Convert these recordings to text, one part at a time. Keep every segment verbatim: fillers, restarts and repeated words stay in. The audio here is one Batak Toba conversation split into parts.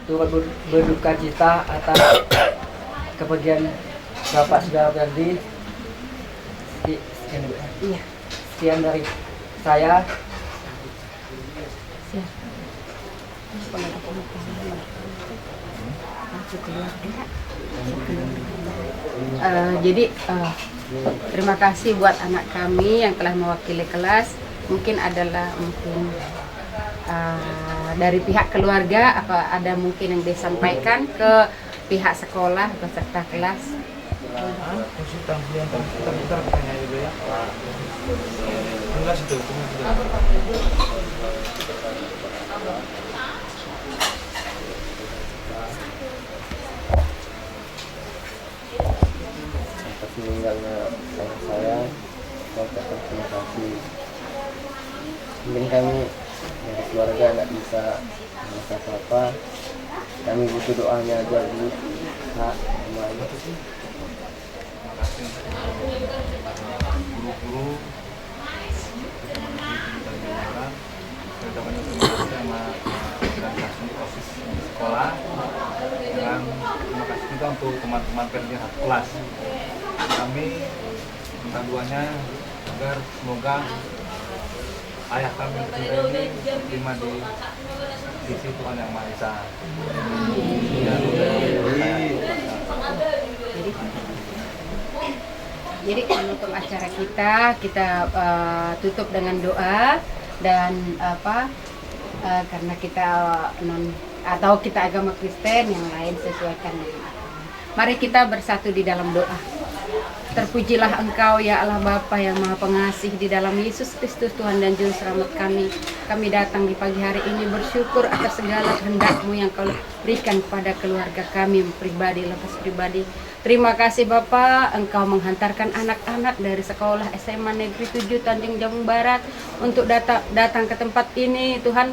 Turut ber-, berduka cita atas kepergian Bapak Saudara Ferdi. Sekian, sekian dari saya. Eh, jadi, eh, terima kasih buat anak kami yang telah mewakili kelas. Mungkin adalah, mungkin, eh, dari pihak keluarga, apa ada mungkin yang disampaikan ke pihak sekolah beserta kelas? Atas meninggalnya ayah saya, saya ucapkan terima kasih. Mungkin kami dari keluarga nggak bisa merasa apa-apa. Kami butuh doanya aja, Bu. Kak, semuanya. Terima kasih untuk guru-guru, terima kasih untuk guru-guru, terima kasih sama, eh, organisasi OSIS sekolah. Dan terima kasih juga untuk teman-teman P N J satu kelas. Kami minta doanya agar semoga ayah kami tercinta ini diterima di sisi Tuhan Yang Maha Esa. Jadi, jadi penutup acara kita, kita, eh, tutup dengan doa dan apa, eh, karena kita non atau kita agama Kristen, yang lain sesuaikan dengan agama. Mari kita bersatu di dalam doa. Terpujilah Engkau, ya Allah Bapa yang Maha Pengasih, di dalam Yesus Kristus, Tuhan dan Juru Selamat kami. Kami datang di pagi hari ini bersyukur atas segala kehendak-Mu yang Kau berikan kepada keluarga kami pribadi lepas pribadi. Terima kasih Bapa, Engkau menghantarkan anak-anak dari sekolah S M A Negeri tujuh Tanjung Jabung Barat untuk data-, datang ke tempat ini, Tuhan,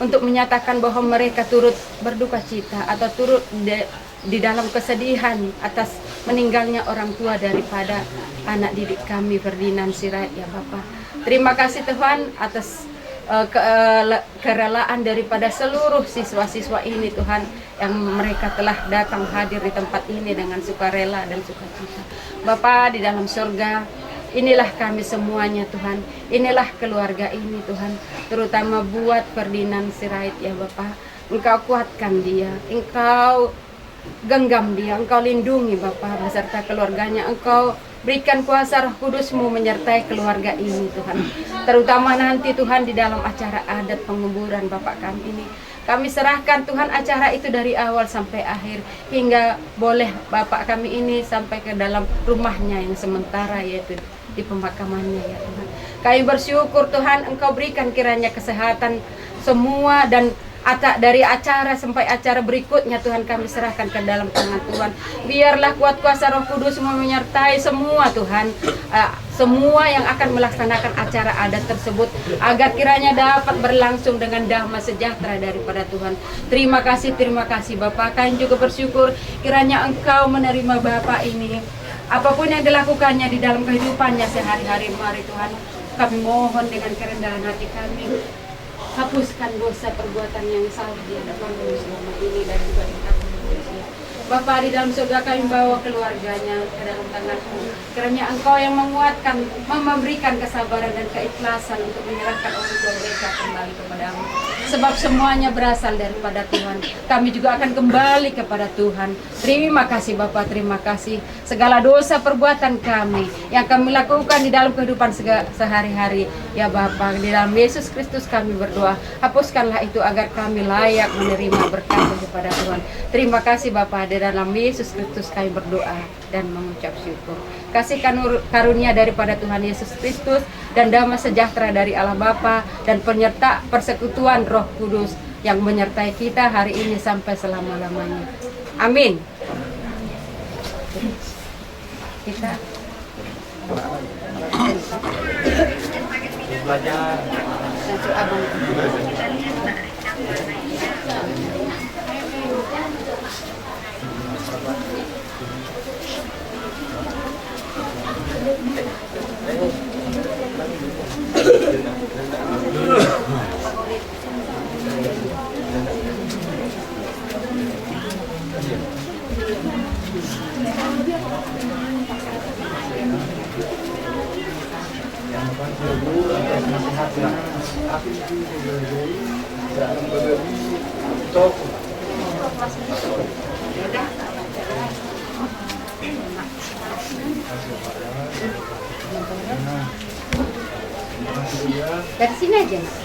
untuk menyatakan bahwa mereka turut berduka cita atau turut de-, di dalam kesedihan atas meninggalnya orang tua daripada anak didik kami, Ferdinand Sirait, ya Bapa. Terima kasih Tuhan atas, eh, ke-, eh, le-, kerelaan daripada seluruh siswa-siswa ini, Tuhan, yang mereka telah datang hadir di tempat ini dengan sukarela dan sukacita. Bapa di dalam sorga, inilah kami semuanya, Tuhan. Inilah keluarga ini, Tuhan. Terutama buat Ferdinand Sirait, ya Bapa. Engkau kuatkan dia, Engkau genggam dia, Engkau lindungi Bapa beserta keluarganya, Engkau berikan kuasa Roh Kudus-Mu menyertai keluarga ini, Tuhan. Terutama nanti, Tuhan, di dalam acara adat penguburan Bapak kami ini. Kami serahkan, Tuhan, acara itu dari awal sampai akhir, hingga boleh Bapak kami ini sampai ke dalam rumahnya yang sementara, yaitu di pemakamannya, ya Tuhan. Kami bersyukur, Tuhan, Engkau berikan kiranya kesehatan semua, dan aca-, dari acara sampai acara berikutnya, Tuhan, kami serahkan ke dalam tangan Tuhan. Biarlah kuat kuasa Roh Kudus-Mu menyertai semua, Tuhan, eh, semua yang akan melaksanakan acara adat tersebut, agar kiranya dapat berlangsung dengan damai sejahtera daripada Tuhan. Terima kasih, terima kasih, Bapa. Kami juga bersyukur kiranya Engkau menerima Bapak ini. Apapun yang dilakukannya di dalam kehidupannya sehari-hari, mari Tuhan, kami mohon dengan kerendahan hati kami, hapuskan dosa perbuatan yang salah di hadapan-Mu selama ini dan juga di hadapan manusia. Bapa di dalam surga, kami bawa keluarganya ke dalam tangan-Mu. Kiranya Engkau yang menguatkan, mem-, memberikan kesabaran dan keikhlasan untuk menyerahkan orang tua mereka kembali kepada-Mu. Sebab semuanya berasal daripada Tuhan. Kami juga akan kembali kepada Tuhan. Terima kasih Bapa, terima kasih. Segala dosa perbuatan kami yang kami lakukan di dalam kehidupan sega-, sehari-hari, ya Bapa, di dalam Yesus Kristus kami berdoa. Hapuskanlah itu agar kami layak menerima berkat daripada Tuhan. Terima kasih Bapa, di dalam Yesus Kristus kami berdoa dan mengucap syukur. Kasih kanur-, karunia daripada Tuhan Yesus Kristus dan damai sejahtera dari Allah Bapa dan penyerta persekutuan Roh Kudus yang menyertai kita hari ini sampai selama-lamanya. Amin. Kita belajar. Dari sini aja, Mas.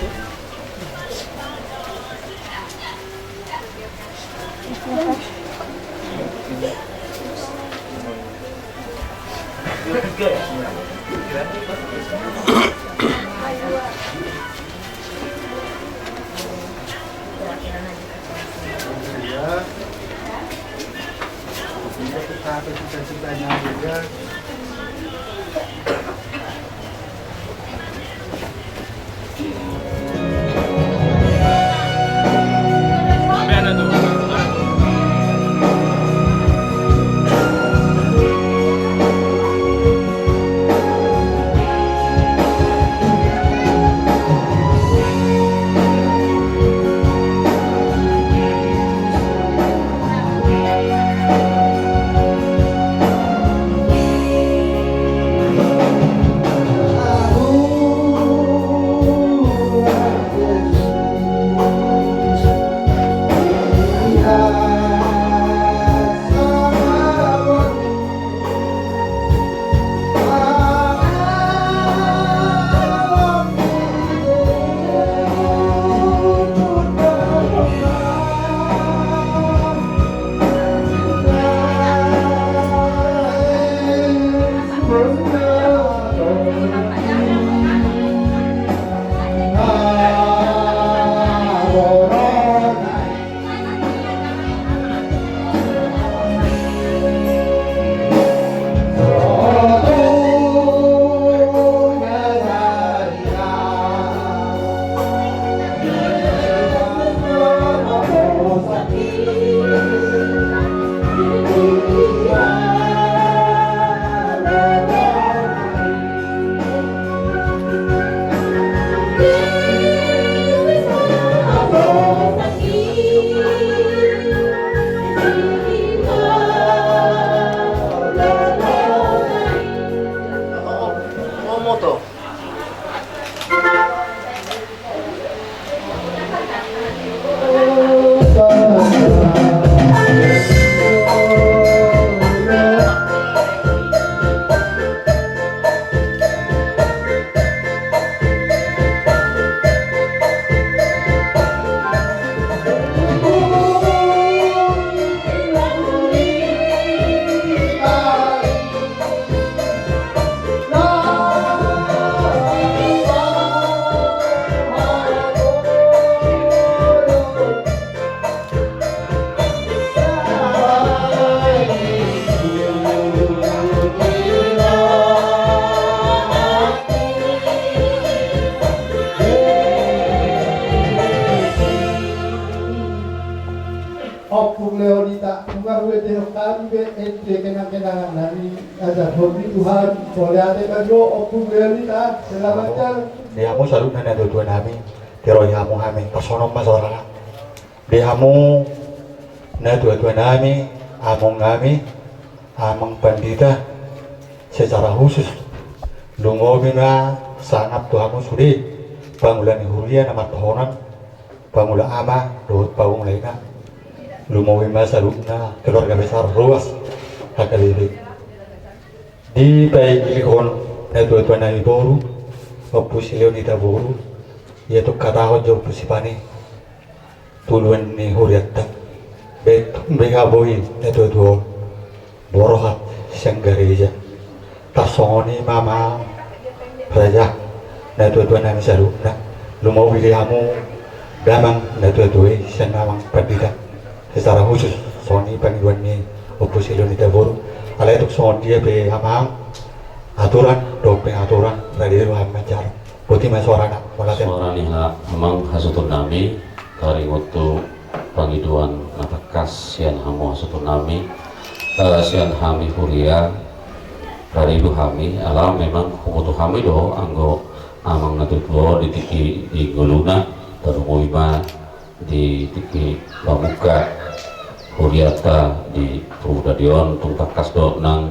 Ompung Leonita, nunga huetehon hami be ende kenang-kenangan nami, ajar hon ni Tuhan. Mauliate ma jo Ompung Leonita, selamat jalan. Di hamu saluhutna natua-tua nami, tiroi hamu hami, tarsongon on ma sorana. Di hamu natua-tua nami, among nami, amang pandita, secara khusus lumobi ma sangap tu hamu sude pangula ni huria na martohonan, pangula ama dohot pangula ina. Lumobi ma saluhutna keluarga besar ruas H K B P. Dipaihut-ihut natua-tua nami boru, Ompu si Leonita boru, ia tung hatahon jo Ompu si Pane, tulang ni hurianta. Be tung be haboi natua-tua on, borhat sian gareja. Tarsongon i ma amang raja, natua-tua nami saluhutna, lumobi di hamu damang natua-tua i sian amang pandita. Secara khusus songon i pangidoan ni Ompu si Leonita boru. Alai tung songon dia pe amang aturan dohot pengaturan, rade do hami manjalo. Boti ma suarana, mauliate. Suara ni ha-, amang hasuhuton nami, taringot tu pangidoan na tangkas sian hamu hasuhuton nami, eh, sian hami huria, rade do hami, ala memang huboto hami do anggo amang natua-tua di tingki di ngoluna, tarlumobi ma di tingki pamungka hurianta di Purwodadi on, tung tangkas do nang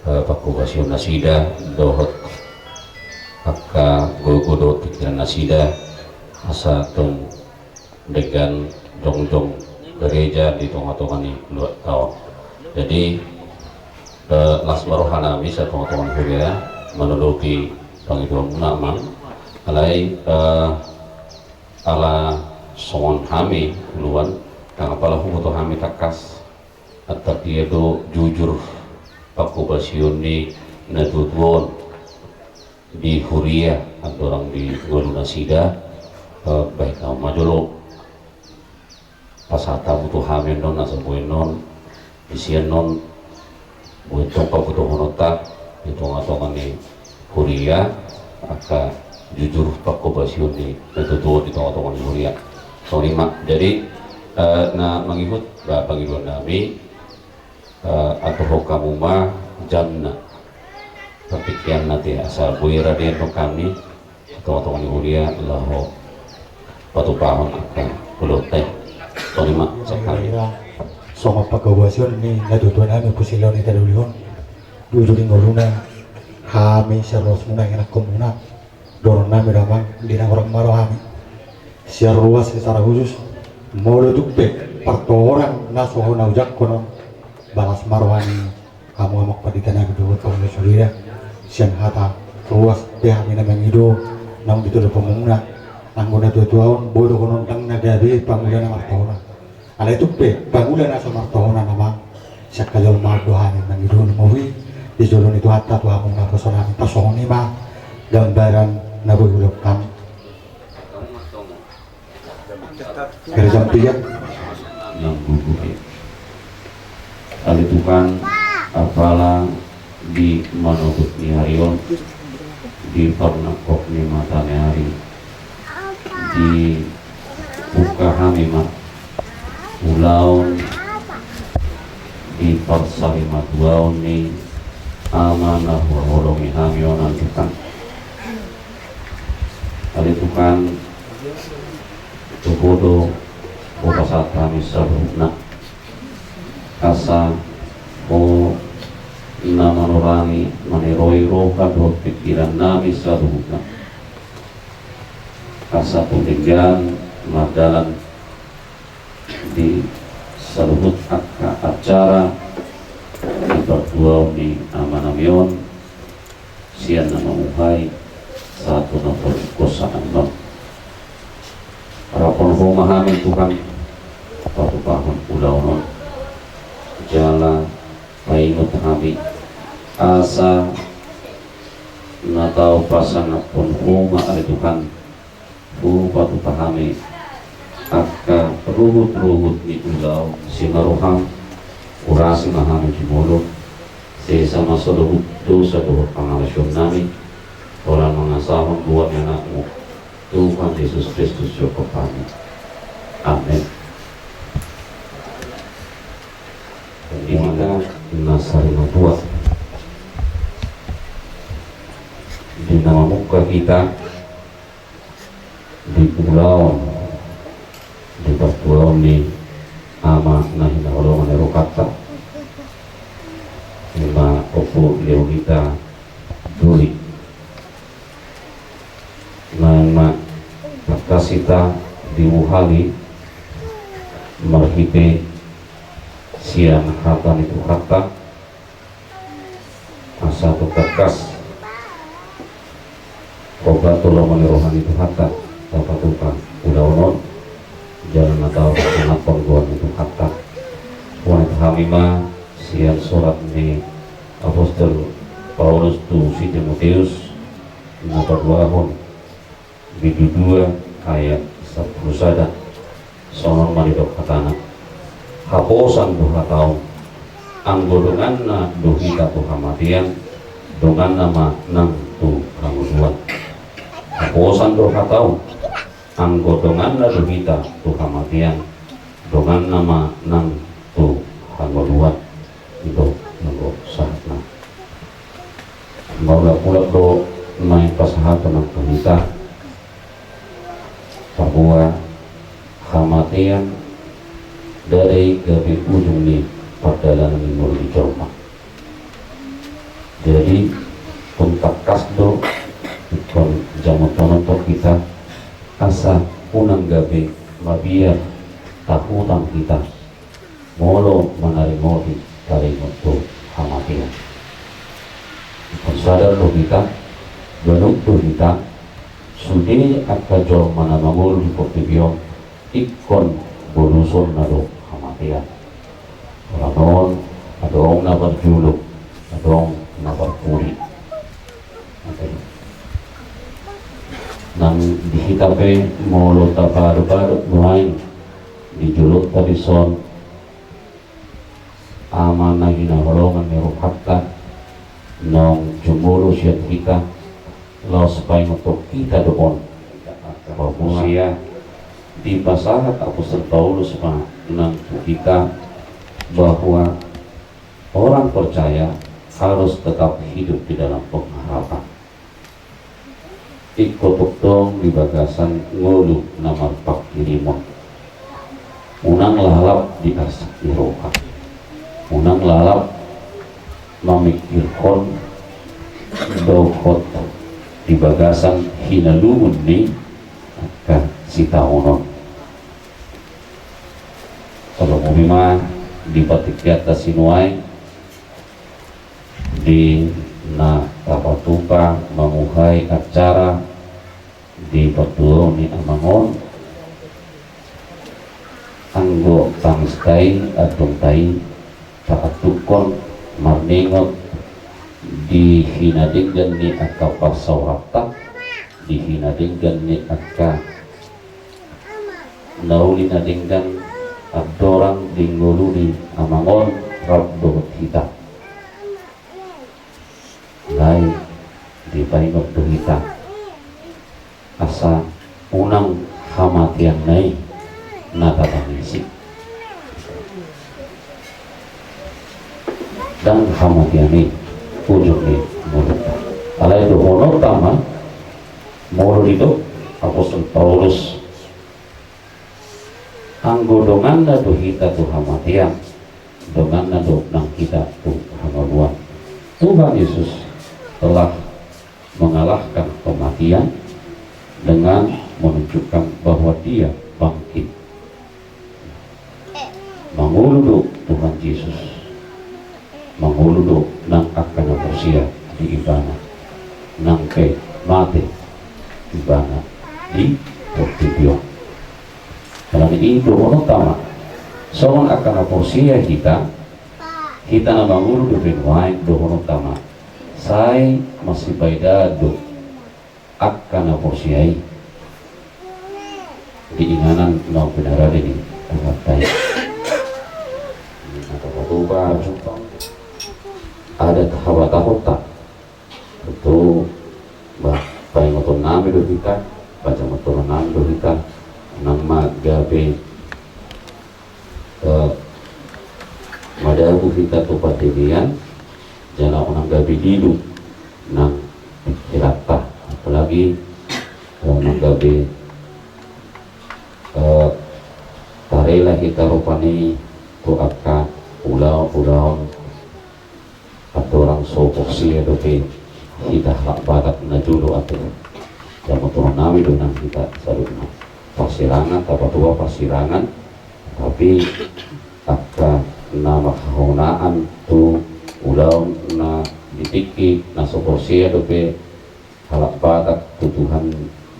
eh, panghobasion nasida dohot angka gogo dohot pikiran nasida, asa tung denggan jongjong gereja di tonga-tonga ni luat taon. Jadi, eh, las ma roha nami satonga-tonga ni huria, mandopi pangidoanmuna, Amang. Alai, eh, ala songon hami uluan, ndang apala huboto hami tangkas, antar dia do jujur pangkobasion ni natua-tua on di huria, andorang di ngolu nasida, eh, bahen hamu ma jolo pasahat hamu tu hami annon, asa boi annon, di sian on, boi tong pabotohononta di tonga-tonga ni huria, angka jujur pangkobasion ni natua-tua di tonga-tonga ni huria. Songon i ma. Jadi, eh, na mangihut, ba, pangidoan nami, eh, aturhon hamu ma jamna, partingkianna, asa boi rade annon hami tonga-tonga ni huria laho patupahon angka ulaonta i. Songon i ma sian hami. Songon pangkobasion ni natua-tua nami Pusilo ni Tadolihon, jujur di ngoluna, hami sian ruasmuna, ianakhonmuna, dohonon nami do, Amang, di na hurang ma roha hami. Sian ruas secara khusus, molo tung pe partohonan na so hona ujangkon on, ba las ma roha ni hamu Amang Pandita nami dohot hamu na sude, sian hata ruas pe hami na mangido, naung ditolop hamuna, anggo natua-tua on boi dohonon ndang na gabe pangula na martohonan. Alai tung pe pangula na so martohonan, Amang, sian hajolmaon do hami mangido, lumobi di jolo ni Tuhanta tu hamu naposo nami. Songon i ma gambaran na boi hulakuhon. Garis jam tiga. Nang gugur i. Ale Tuhan, apala di manogot ni ari on, di parnangkok ni mata ni ari, dibungka hami ma ulaon di parsarimatuaon ni ama na huhaholongi hami on, ale Tuhan. Ale Tuhan, tu Ho do hupasahat hami saluhutna, asa Ho na manorangi, maniroi roha dohot pingkiran nami saluhutna, asa tung denggan mardalan di saluhut angka acara di partuaon ni ama nami on, sian na mamuhai sahat tu na porsingkoso annon. Raphon Ho ma hami Tuhan, patupahon ulaon on, jala paingot hami asa na tau pasangaphon Ho ma, ale Tuhan, tu patupa hami angka ruhut-ruhut ni ulaon sian roham. Urasi ma hami jumolo, sesa ma saluhut dosa dohot pangalaosion nami, holan mangasahon goar ni Anakmu, Tuhan Jesus Kristus, Jahowa hami. Amen. Di hita na sarimatua, di na mamungka hita di ulaon di partuaon ni ama na hinaholongan ni rohanta, ima Ompu Leovita Duli. Naeng ma tangkas hita diuhali marhite sian hata ni Tuhanta, asa tung tangkas hombar tu lomo ni roha ni Tuhanta tapatupa ulaon on, jala na tau pasangaphon goar ni Tuhanta. Huboan hami ma sian surat ni apostel Paulus tu si Timoteus, na paduahon, bindu dua ayat sampulu sada. Songon on ma didok hatana: Haposan do hata on, anggo donganna do hita tu hamatean, donganna ma nang tu hangoluan. Haposan do hata on, anggo donganna do hita tu hamatean, donganna ma nang tu hangoluan. Ito, nanggo sahatna. Maulak-ulak do naeng pasahaton nang tu hita, bahwa hamatean ndada i gabe ujung ni pardalanan ni ngolu ni jolma. Jadi, tung tangkas do ingkon Jamotononton hita, asa unang gabe mabiar tahutang hita molo manaringoti taringot tu hamatean. Ingkon sadar do hita, ganup do hita, sude angka jolma na mangolu di portibi on ingkon bolusonna do hamatean. Holan on, adong na parjolo, adong na parpudi. Nang di hita pe molo tapadopadop nuaeng di jolonta dison, Ama na hinaholongan ni rohanta, naung jumolo sian hita, laos paingothon hita do on. Bahwa sia dipasahat Apostel Paulus ma nang tu hita, bahwa orang percaya harus tetap hidup di dalam pengharapan. Ingkon tongtong di bagasan ngolu na marpanghirimon. Unang lalap di arsak ni roha. Unang lalap mamingkirhon dohot di bagasan hinalungun ni angka sitaonon. Olo, mauliate ma di partingkianta sinuaeng, di na tapatupa manguhai acara di partuaon ni amang on. Anggo tangis ta i, adong ta i, taantukkon marningot di hinadenggan ni angka parsaoranta, di hinadenggan ni angka na uli na denggan andorang di ngolu ni amang on rap dohot hita. Alai dipaingot do hita asa unang hamatean na i na tatangisi. Ndang hamatean i ujung ni ngolunta. Alai dohononta ma, molo didok Apostel Paulus, anggo donganna do hita tu hamatean, donganna do nang hita tu hangoluan. Tuhan Yesus telah mengalahkan kematian dengan menunjukkan bahwa Dia bangkit. Mangolu do Tuhan Jesus, mangolu do nang angka na porsea di Ibana, nang pe mate Ibana di portibi on. Alani i dohononta ma, songon angka na porsea hita, hita na mangolu dope nuaeng, dohononta ma, sai masipaidaan do angka na porsea i di inganan na pinarade ni Tuhanta i. Na tapatupa jumpang adat habatahonta. Tutu, bah, paingoton nami do hita, pajamoton nami do hita, nang ma gabe, eh, madabu hita tu pandegean, jala unang gabe lilu nang pingkiranta, apalagi, eh, unang gabe, eh, tarela hita rupani tu angka ulaon-ulaon andorang so porsea dope hita halak Batak na jolo ate. Jamoton nami do nang hita saluhutna. Parsirangan, tapatupa parsirangan, tapi angka na marhahonaan tu ulaon na di tingki na so porsea dope halak Batak tu Tuhan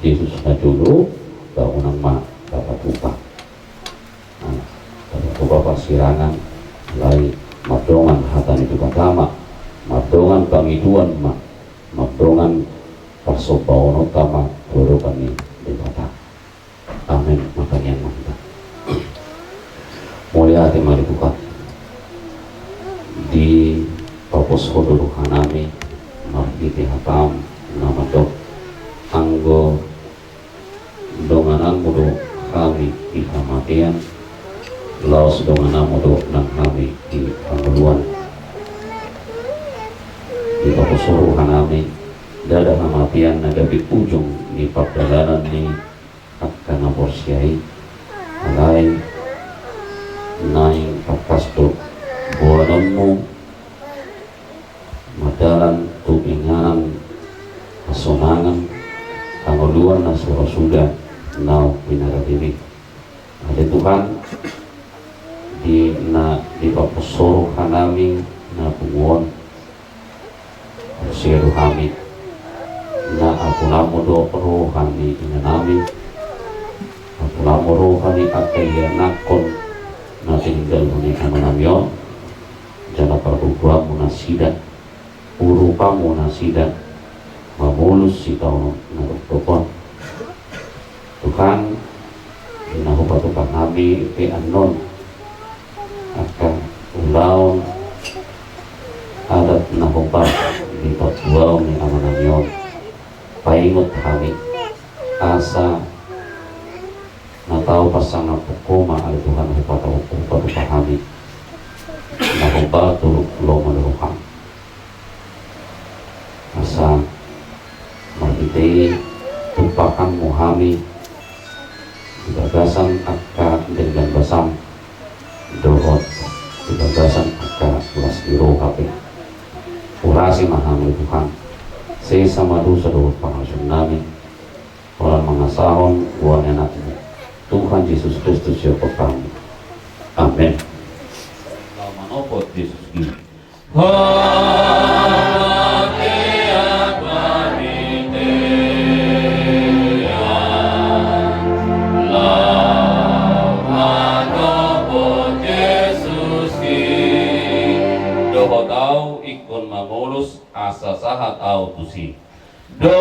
Jesus na jolo, ba unang ma tapatupa. Nah, tapatupa parsirangan, alai mardongan hata ni Debata ma, mardongan pangidoan ma, mardongan parsombaononta ma tu adopan ni Debata. Amen. Martangiang ma hita. Mauliate ma di Tuhan, dipaposhon do rohanami marhite hataM na mandok, anggo dongananMu do hami di hamatean, laos dongananMu do nang hami di hangoluan. Dipaposhon rohanami, ndada hamatean na gabe ujung ni pardalanan ni angka na porsea i, alai naeng tangkas do boanonMu mardalan tu inganan hasonangan, Uluan na sura suda nau pinaradimin. Ale Tuhan, di na dipaposoru hanami na punguon, siadu hami na apunami do roha ni inanami, apunami roha ni angka ianakhon na tininggalhon ni amanami on, jala parbubuanmu nasida, urupanmu nasida, mamolus sitaonon na dokdok on. Tuhan, na hupatupa hami pe annon angka ulaon adat na hombar di partuaon ni amanami on. Paingot hami asa na tau pasangaphon Ho ma ale Tuhan, hupatupa hami na hombar tu lomo ni roham. Asa marhite i tumpahanmu hami di bagasan angka denggan basam dohot di bagasan angka las ni roha pe. Urasi ma hami Tuhan, sesa ma dosa dohot pangalaosion nami, holan mangasahon goar ni Anakmu Tuhan Jesus Kristus, Jahowa. Amen. Laho manopot Jesus Kristus. Hamatean marhite an, laho manopot Jesus i. Dohot ahu ingkon mamolus asa sahat ahu tusi. Dohot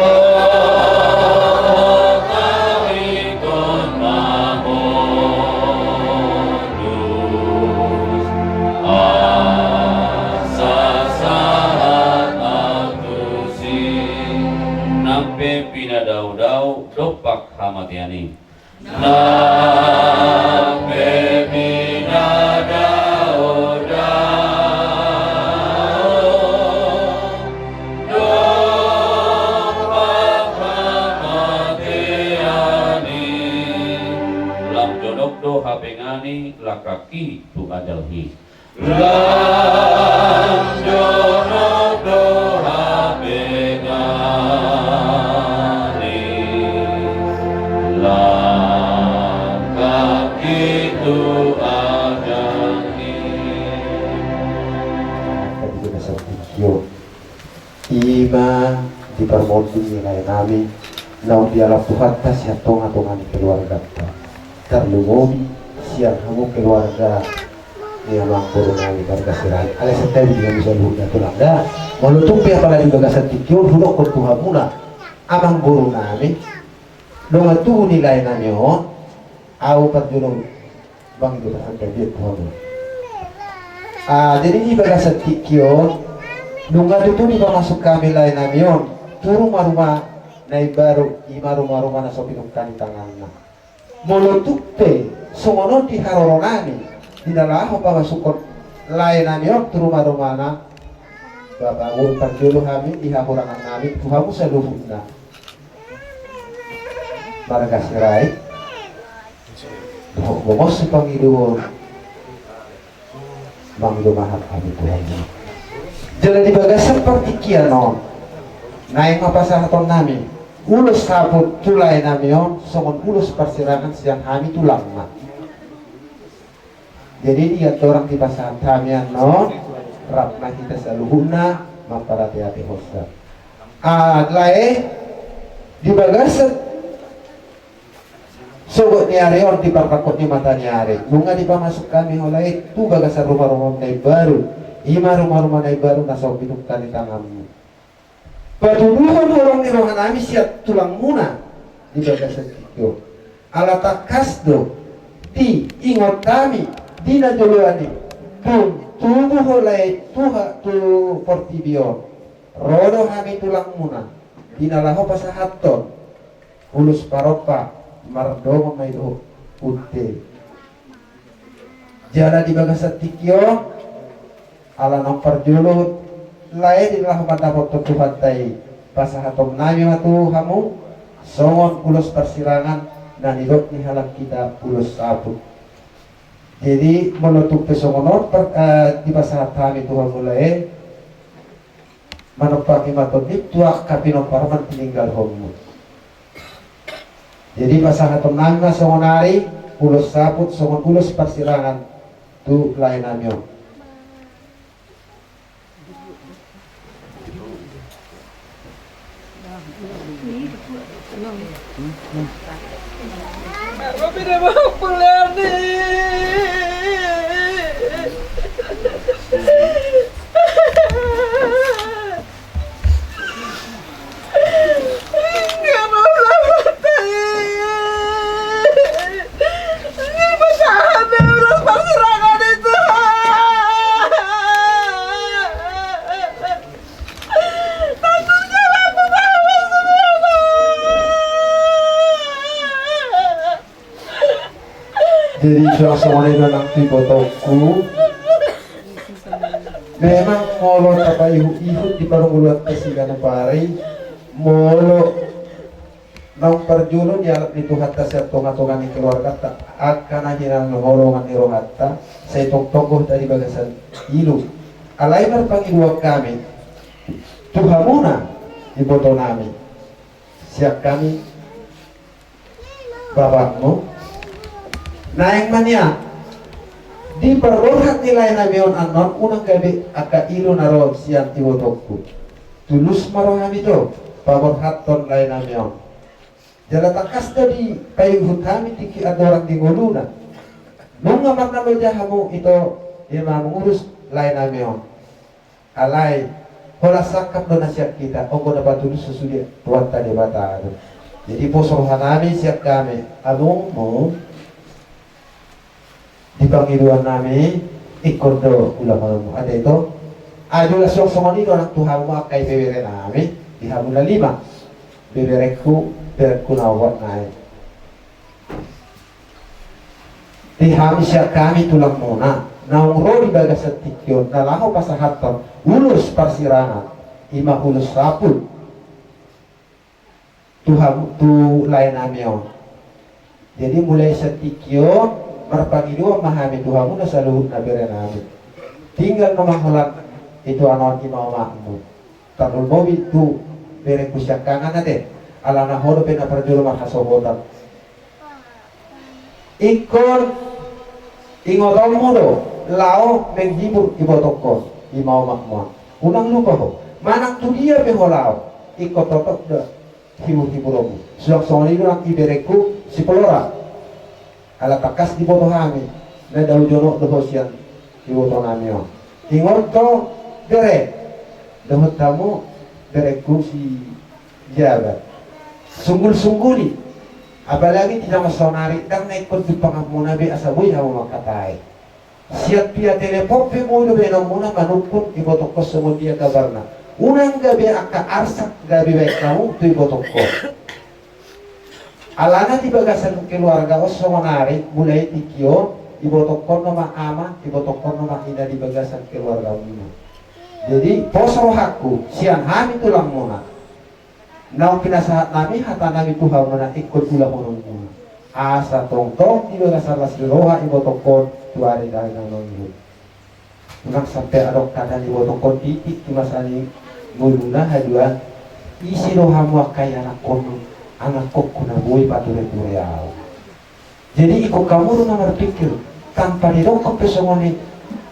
ahu ingkon mamolus asa sahat ahu tusi. Nang pe pinadaodao dompak hamatean i. Nang pe pinadaodao dompak hamatean i. Lam jonok do hapengan i langkak i tu ajal i. Lam jonok do hapengan i langkak i tu ajal i. Angka di bagasan tingki on, i ma di parmonding ni lae nami naung dialap Tuhanta sian tonga-tonga ni keluarganta, tarlumobi sian hamu keluarga ni amangboru nami marga Sirait. Alai santabi di hamu saluhutna tulang da. Molo tung pe apala di bagasan tingki on hudokkon tu hamuna amangborunami, dongan tubu ni laenami on, ahu parjolo mangido parsantabian tu hamu. Ah, jadi di bagasan tingki on, nunga tutu dipamasuk hami laenami on tu rumaruma na imbaru, i ma rumaruma na so pinungka ni tanganna. Molo tung pe songon on di haroronami di na laho pamasukhon laenami on tu rumarumana, bapa, boru, parjolo hami di hahurangannami tu hamu saluhutna marga Sirait. Dohot gomos pangidoon. Mangido ma hami tu hamu. Jala di bagasan partingkian on, naeng ma pasahatonnami ulos saput tu laenami on songon ulos parsirangan sian hami tulangna. Jadi di andorang dipasahat hami annon, rap ma hita saluhutna mamparateatehonsa. Ah, lae, di bagasan sogot ni ari on, di parpangkot ni mata ni ari, nunga dipamasuk hami ho lae tu bagasan rumaruma na imbaru, i ma rumaruma na imbaru na so pinungka ni tanganmu. Patuduhon holong ni rohanami sian tulangmuna di bagasan tingki on. Ala tangkas do diingot hami di na joloan i, tung tubu ho lae tu ha-, tu portibi on, ro do hami tulangmuna di na laho pasahathon ulos parompa mardongan ma i dohot bonte. Jala di bagasan tingki on, ala naung parjolo lae di na laho mandapothon Tuhanta i, pasahatonnami ma tu hamu songon ulos parsirangan na nidok ni halak hita ulos saput. Jadi molo tung pe songon on par-, eh, dipasahat hami tu hamu lae, manompaki ma tondimi tu angka pinompar na tininggalhonmu. Jadi pasahaton nami ma songon ari ulos saput songon ulos parsirangan tu lae nami on. Jadi suang songon i do nang tu ibotongku. Memang molo tapaihut-ihut di parngoluanta siganup ari, molo naung parjolo dialap ni Tuhanta sian tonga-tonga ni keluarganta angka na hinaholongan ni rohanta, sai tongtong do hita di bagasan ilu. Alai marpangidoan hami tu hamuna iboto nami, sian hami bapakmu. Naeng ma nian di parborhat ni lae nami on annon unang gabe angka ilu na ro sian ibotongku. Tulus ma rohami do paborhathon lae nami on. Jala tangkas do dipaihut hami tingki andorang di ngoluna. Nunga marnaloja hamu ito ima mangurus lae nami on. Alai holan sangkap do na sian hita, on do na patulus sude Tuhanta Debata do. Jadi pos roha nami sian hami amongmu, di pangidoan nami ingkon do ulahononmu ate ito. Ai jala suang songon i do nang tu hamu angka ibebere nami, di hamu na lima, beberengku, berengku na opat nai. Di hami sian hami tulangmuna naung ro di bagasan tingki on na laho pasahathon ulos parsirangan, ima ulos saput tu hamu, tu lae nami on. Jadi mulai sian tingki on marpangidoan ma hami tu hamuna saluhutna bere nami. Tinggal nama holan ito annon ima omakmu. Tarlumobi tu berengku siangkangan ate, alana ho dope na parjolo marhasohotan. Ingkon ingotonmu do laho menghibur ibotongkon, ima omakmu. Unang lupa ho, manang tu dia pe ho laho, ingkon totop do hibur-hiburonmu. Suang songon i do nang iberengku si Polora. Ala tangkas diboto hami na dao jonok do ho sian iboto nami on. Ingot do bere, dohot hamu berengku si Jabat. Sunggul-sungguli. Apalagi di jaman saonari ndang na ingkon tumpanganmuna be asa boi hamu mangkatai. Sian via telepon pe boi do baenonmuna manungkun ibotongkon songon dia kabarna. Unang gabe angka arsak gabe baen hamu tu ibotongkon. Alana di bagasan keluarga on songon ari mulai tingki on, ibotongkon nama ama, ibotongkon nama ina di bagasan keluargamuna. Jadi pos rohangku sian hami tulangmuna. Naung pinasahat nami hata nami tu hamuna ingkon ulahononmuna. Asa tongtong di bagasan las ni roha ibotongkon tu ari na naeng ro. Unang sampe adong hata ni ibotongkon titik di masa ni ngoluna haduan, ise do hamu angka ianakkon, anakkonku na boi pature-ture au. Jadi ingkon hamu do na marpikir, tanpa didokkon pe songon i,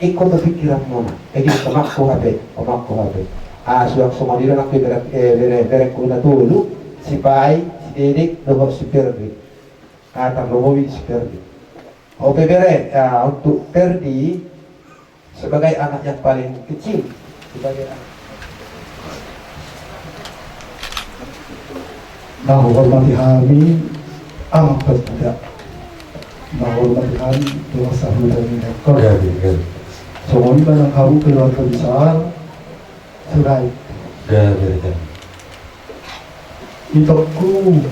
ingkon do pikiranmuna. Egi omakku hape, omakku hape. Ah, suang songon i do nang pe bere, eh, bere, berengku na tolu, si Pai, si Dedek, dohot si Perdi. Ah, tarlumobi si Perdi. Ope bere, ah, untuk Perdi, sebagai anak yang paling kecil, sebagai anak. Na huhormati hami amang pemuda, na huhormati hami dongan sahuta ni Nengkon. Gabe, gabe. Songon i ma nang hamu keluarga besar Sirait. Gabe, gabe. Itongku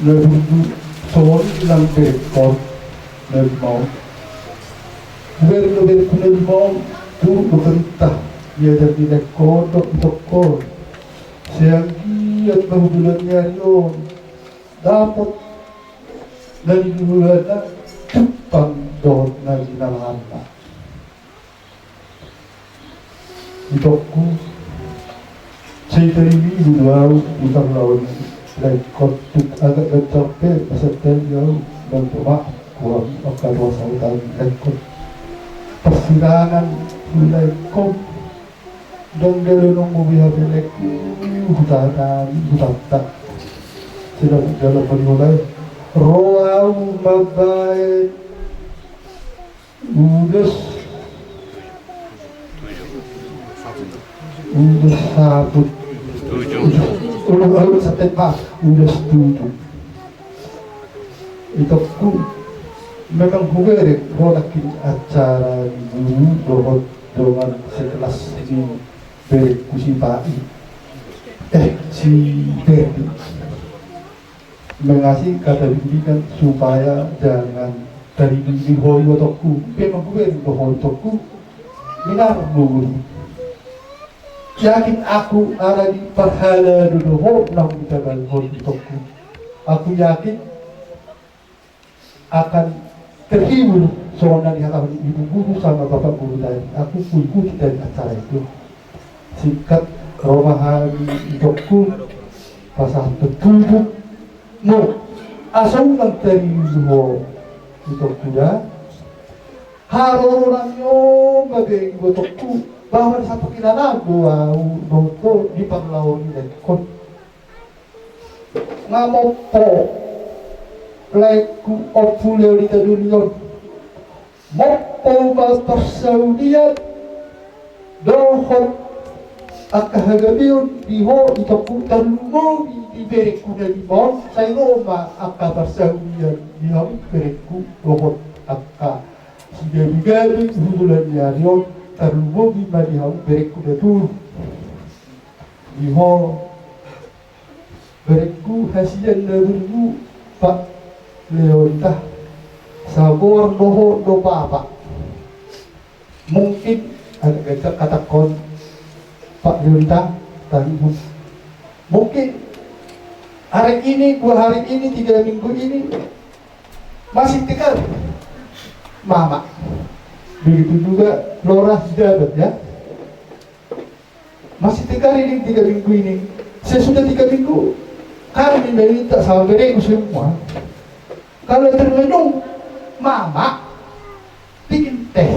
na dungdung songon i nang berengkon na lima on. Bubar do berengku na lima on, turut do perintah ni ajar ni Nengkon dohot itongkon. Sai anggiat ma hujoloan ni ari on dapot na niluluanna, jumpang dohot na jinalahanna. Itongku, sai tarlumobi do au di parulaon Laengkon, tung agak gancang pe pasahat hami, au, manto maaf, kurang angka dua sahutan laengkon. Parsirangan tu laengkon. Ndang dao nunga be hape laengku, hutana, hutanta. Sedang dalam meniulai. Ro au mambaen. Ulos. Ulos saput. Ulos, ulos, ulos saput, Pak. Ulos tujuh. Itongku, memang hubereng ho nangkin acara ni guru dohot dongan sekelas ni berengku si Pai. Eh, si Ferdi. Mengasih kata bimbingan supaya jangan tadi di ho, itongku. Memang hubereng do ho, itongku. Minar do guru. Yakin aku ala ni parhalado do ho naung ditaban ho, itongku. Aku yakin akan terhibur songon na nihatahon ibu guru sama bapak guru tadi. Aku huikuti tadi acara itu. Singkat, ro ma hami, itongku, pasahat tu tubumu. Asa unang tariu ho, itongku, da. Haroro nami on ma be, itongku, bahwa di samping ilalang do au dohot ho di parlao ni laengkon. Nga mompo laengku Ompu Leolita Dolion. Mompo ma parsaulian dohot angka hagabeon di ho, itongku, tarlumobi di berengku na lima on, sai ro ma angka parsaulian di hamu berengku dohot angka sigabegabe di bulan ni ari on, tarlumobi ma di hamu berengku na tolu. Di ho berengku hasian na berengku, Pak Leolita, sagoar do ho do Bapak. Mungkin agak gancang hatahon Pak Leolita, tangihon. Mungkin hari ini, dua hari ini, tiga minggu ini masih tegar Mama. Begitu juga Lora Hijabat, ya. Masih tegar ini tiga minggu ini. Sesudah tiga minggu, kami meminta sama berengku semua, kalau termenung, Mama bikin teh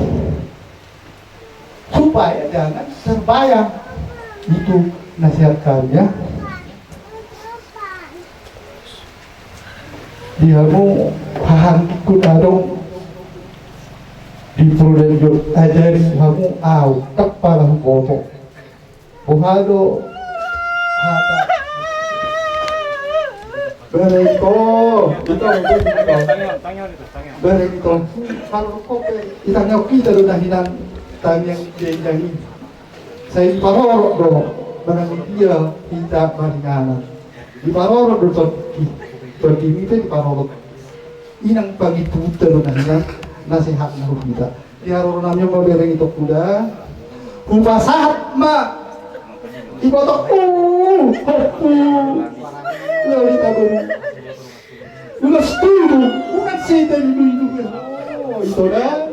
supaya jangan terbayang. Itu nasihat kami, ya. Di hamu haha anggiku na adong di Purworejo, ajari hamu au, ndang pola huboto. Boha do hata bereng ito, ito, bereng ito. Haroro pe, ditangiang hita do na hinan tangiang dia, dia i. Sai diparorot do manang dia hita maringanan. Diparorot do tondi, tondimi pe diparorot. Inang pangiputa do na hinan nasehatna tu hita. Di haroro nami on ma bereng itongku da. Hupasahat ma ibotongku, uh, uh, uh. Ulos tujuh, unang sita inuinum. Oh, ito da.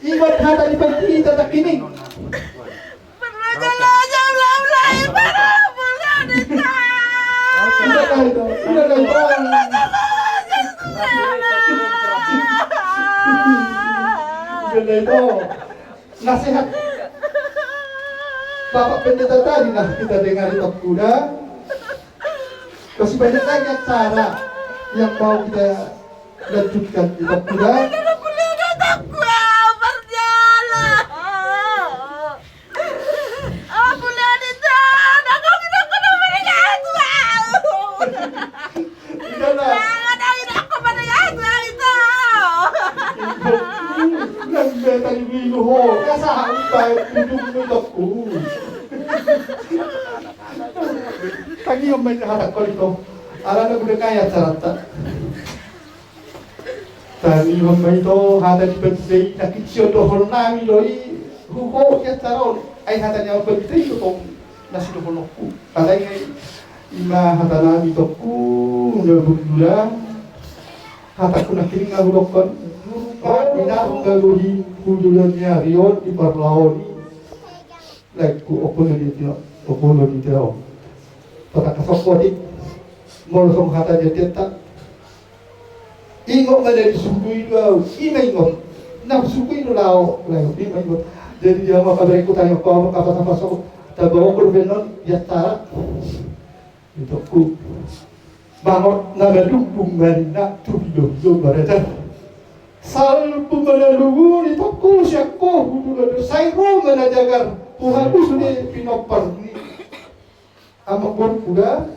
Ingot hata ni pandita nangkin i. Udah lah, udah lah, udah lah. Udah lah, itu. Nasihat Bapak Pendeta tadi, nah, kita dengar, itongku da. Masih banyak lagi acara yang mau kita lanjutkan, itongku da. Udah lah. Nang beta di minggu ho, kasa hampa ujung minggu. Tangihon ma i, hatahon ito. Alana udah kaya acaranta. Tangihon ma ito, hata ni pandita i, na sidohonon nami do i, tu ho di acara on. Ai hata ni amang pandita i do tong na sidohononku. Alai i ma hata nami, itongku, na burju da. Hatangku nangkin nga hudokhon, nunga minarga do i tu joloan ni ari on di parlao ni laengku Ompu Leolita, Ompu Leolita on. Patangkas on, Pak. Molo songon hata ni ateanta, ingot ma na disukui do au, i ma ingot. Na husukui do laho, laho, i ma ingot. Jadi dia ma kabarengku tanya ko, apa tapa so, taba okur benon, ya tara. Itokku. Mangot na madungdung marina tu bilo-bilo barajar. Salpu ma na lungun itokku sian ho hudula do sai ro ma na jagar. Tuhan tu sude pinompar ni. Amang boru kuda.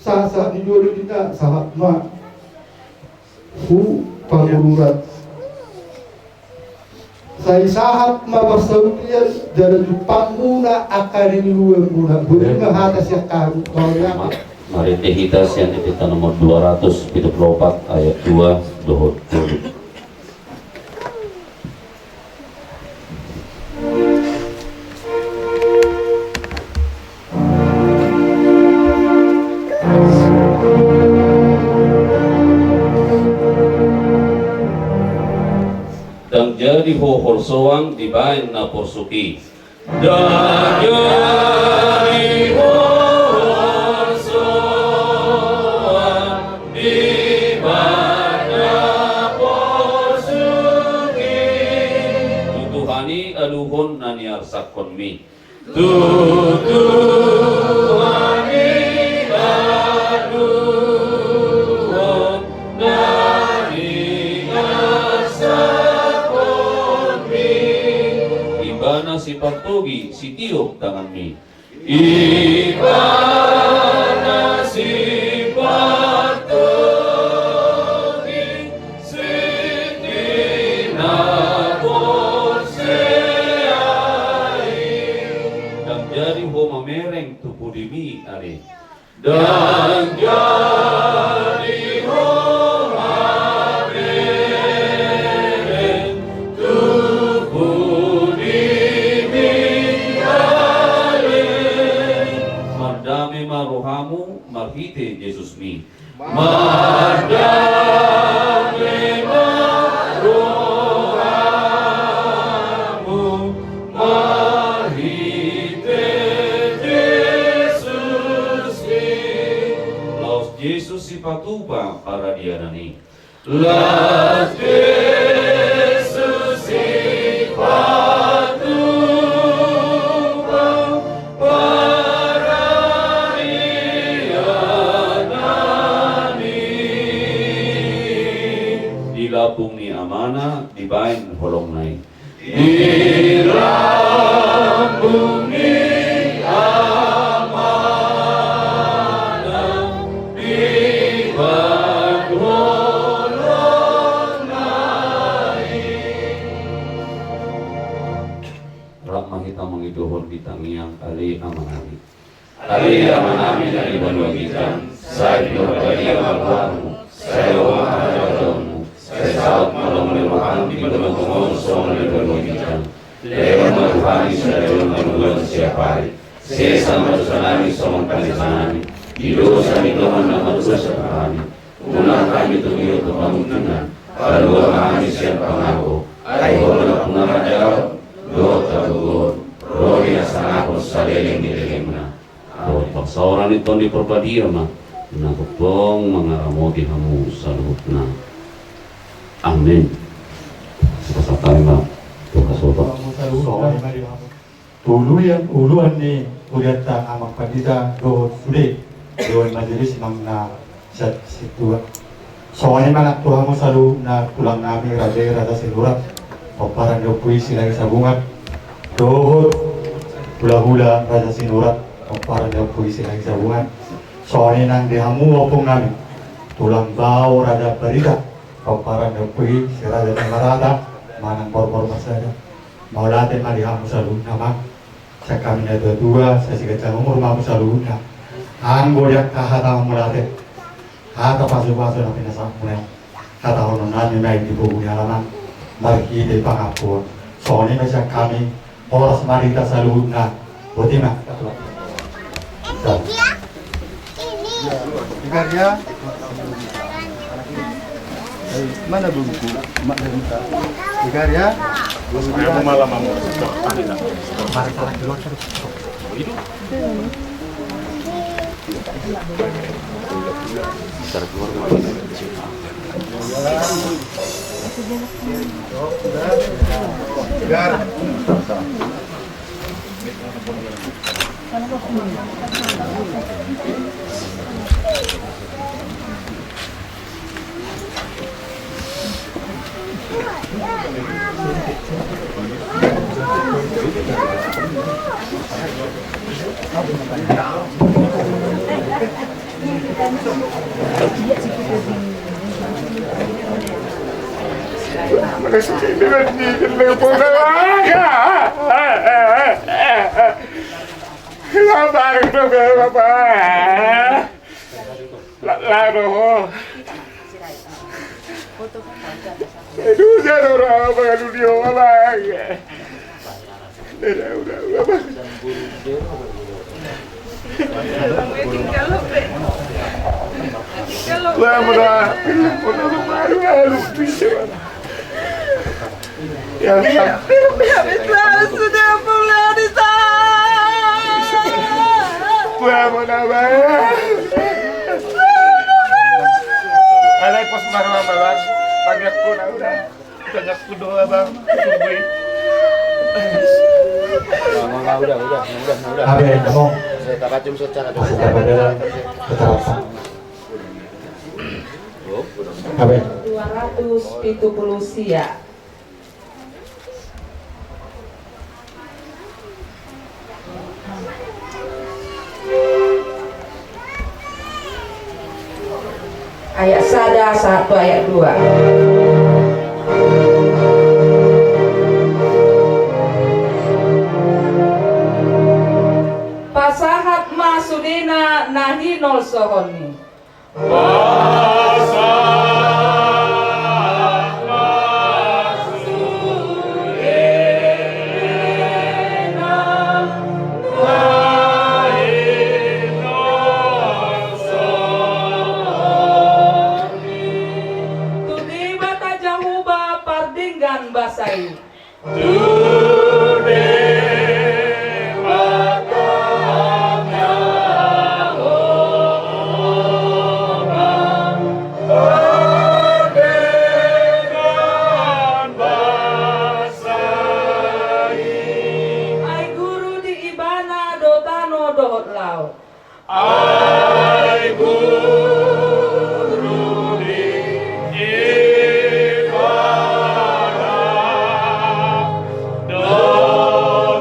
Sahat-sahat ni dua dua dina sahat ma. Hu pangururan. Sai sahat ma parsaulian jala jumpang muna angka rinduan muna. Boi ma hata sian hami. Marende hita sian Epeta nomor dua ratus pitu pulu opat ayat dua dohot tolu. Ndang jadi ho holsoan dibaen na porsuk i. Ndang jadi ho holsoan dibaen na porsuk i. Tu Tuhan i aluhon na niarsakkonmi. Tu Tuhan i aluhon na niarsakkonmi. Ibana sipartogi sitiop tanganmi. Ibana sipartogi sitinaporseai. Ndang jadi ho mamereng tu pudimi ale. Ndang jadi ho mamereng tu pudimi ale. Mardame ma rohamu marhite Jesusmi. Mardame ma rohamu marhite Jesusmi. Laos Jesus sipatupa paradianan i. Laos Jesus sipatupa paradianan i. Di lambung ni Amana dibaen holongna i. Di lambung ni Amana dibaen holongna i. Rap ma hita mangidohon di tangiang. Ale Amanami. Ale Amanami na di banua ginjang, sai pinarbadia ma goarmu, sai lomo ma harajaonmu, sai saut ma lomo ni roham di banua tonga on songon na di banua ginjang. Lehon ma tu hami sadari on hangoluan siapari. Sesa ma dosanami songon panesanami di dosa ni dongan na mardosa tu hami. Unang hami togihon tu pangunjunan, palua ma hami sian pangago. Ai Ho do nampuna harajaon dohot hagogoon dohot hasangapon saleleng ni lelengna. Dohot parsaoran ni Tondi Parbadia ma na tongtong mangaramoti hamu saluhutna. Amen. Pasahat hami ma tu hasotom. Tu uluan, uluan ni hurianta Amang Pandita dohot sude Dewan Majelis manang na sian sintua. Songon i ma nang tu hamu saluhutna tulang nami Raja i Raja Sinurat, pomparan ni Ompu i Silahisabungan, dohot hulahula Raja Sinurat, pomparan ni Ompu i Silahisabungan. Songon i nang di hamu ompung nami tulang bao Raja Barita, pomparan ni Ompu i si Raja Tamarata manang Borbormasada. Mauliate ma di hamu saluhutna, Amang. Sian hami natuatua, sai siganjang umur ma hamu saluhutna. Anggo di angka hata mauliate, hata pasupasu na pinasahatmuna i, hatahonon nami ma i di pogu ni alaman marhite pangampuon. Songon i ma sian hami. Horas ma di hita saluhutna. Boti ma. Di karya. Eh, mana buku? Mak dari kita. Di karya. Saya mau malam, mau. Mari kita keluar terus. La, la, no. Aduh, jangan orang apa kan dia orang. Udah, udah, udah, udah, Bang. Lah, murah. Murah, murah, murah, murah. Ya, sudah pulang di sana. Gua mau nambah. Ada pos marah apa, Bang? Tanya aku, nah, udah. Tanya aku doa, Bang. Tungguin. Nah, nah, udah, udah, nah, udah, nah, udah. Apa yang ngomong? Saya tak kacung secara. Masih tak ada kekerasan. Apa? Dua ratus pitu puluh sia. Ayat sada sahat tu ayat dua. Pasahat ma sudena na hinolsohon i. Tu Debata Jahowa pardenggan basa i. Tu Debata Jahowa pardenggan basa i. Ai guru di Ibana do tano dohot laut. Ai guru di Ibana do